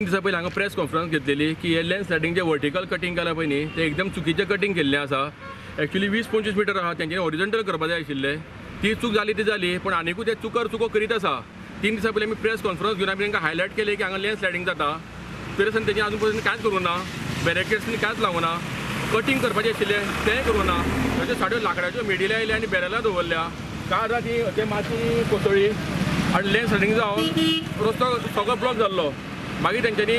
दिसा पयलीं हांगा प्रेस कॉन्फरन्स घेतलेली की हे लँड स्लायडींग जे वर्टिकल कटींग केलां पळय न्ही ते एकदम चुकीचें कटींग केल्लें आसा. एक्चुली 20-25 मिटर आहा, तेंच्यांनी ओरिजंटल करपा जाय आशिल्लें. ती चूक जाली ती जाली, पूण आनिकूय ते चुको करीत आसा. 3 दिसां पयलीं आमी प्रेस कॉन्फरन्स घेवन आमी तांकां हायलायट केलें की हांगा लँड स्लायडींग जाता, तरी आसतना तेंच्यांनी आजून पर्यंत कांयच करूं ना, बॅरिकेड्स कांयच लावूं ना, कटींग करपाचें आशिल्लें तेंय करूं ना. तशें साड्यो लांकडाच्यो मेडिल्यो आयल्या आनी बॅरलां दवरल्या. काल राती ते माती कोसळ्ळी आनी लँड स्लायडींग जावन रस्तो सगळो ब्लॉक जाल्लो. मागीर तेंच्यांनी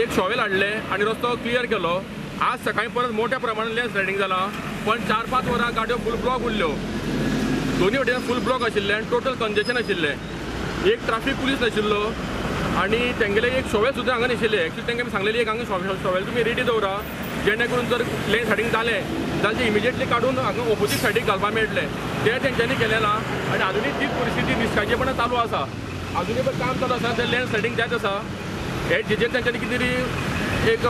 एक शॉवेल हाडलें आनी रस्तो क्लियर केलो. आज सकाळीं परत मोठ्या प्रमाणान लँड स्लायडींग जालां, पण 4-5 वरां गाडयो फूल ब्लॉक उरल्यो. दोनी वटेन फूल ब्लॉक आशिल्लें आनी टोटल कंजेशन आशिल्लें. एक ट्राफीक पुलीस नाशिल्लो आनी तेंगेले एक शॉवेल सुद्दां हांगा नाशिल्लें. एक्चुली तेंकां आमी सांगलेली एक हांगा शॉवेल तुमी रेडी दवरा, जेणे करून जर लँड स्लायडींग जालें जाल्यार ते इमिजिएटली काडून हांगा ओपोजीट सायडीक घालपाक मेळटलें. तें तेंच्यांनी केलें ना आनी आजुनूय तीच परिस्थिती निश्काळजीपणान चालू आसा. आजुनूय पण काम चालू आसा, तें लँड स्लायडींग जायत आसा. हे जेचेर तेंच्यांनी कितें तरी एक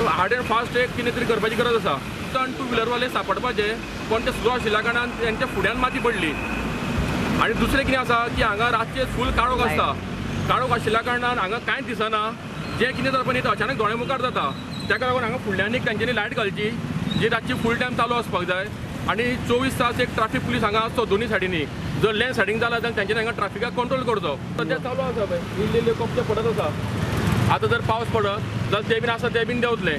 हार्ड एंड फास्ट एक कितें तरी करपाची गरज आसा. आनी टू व्हिलरवाले सापडपाचे, पण ते स्लो आशिल्ल्या कारणान तेंच्या फुड्यान माती पडली. आनी दुसरें कितें आसा की हांगा रातचें फूल काळोख आसता. काळोख आशिल्ल्या कारणान हांगा कांयच दिसना. जें कितें जाता पळय न्ही तें अचानक दोळे मुखार जाता. ताका लागून हांगा फुडल्यान एक तेंच्यांनी लायट घालची जी रातची फूल टायम चालू आसपाक जाय. आनी 24 तास एक ट्राफीक पुलीस हांगा आसचो दोनूय सायडींनी. जर लँड स्लायडींग जालां जाल्यार तेंच्यांनी हांगा ट्राफिकाक कंट्रोल करचो. सद्या चालू आसा पळय, इल्ले इल्ले कोपचे पडत आसा. आतां जर पावस पडत जाल्यार ते बीन आसा ते बीन देंवतले.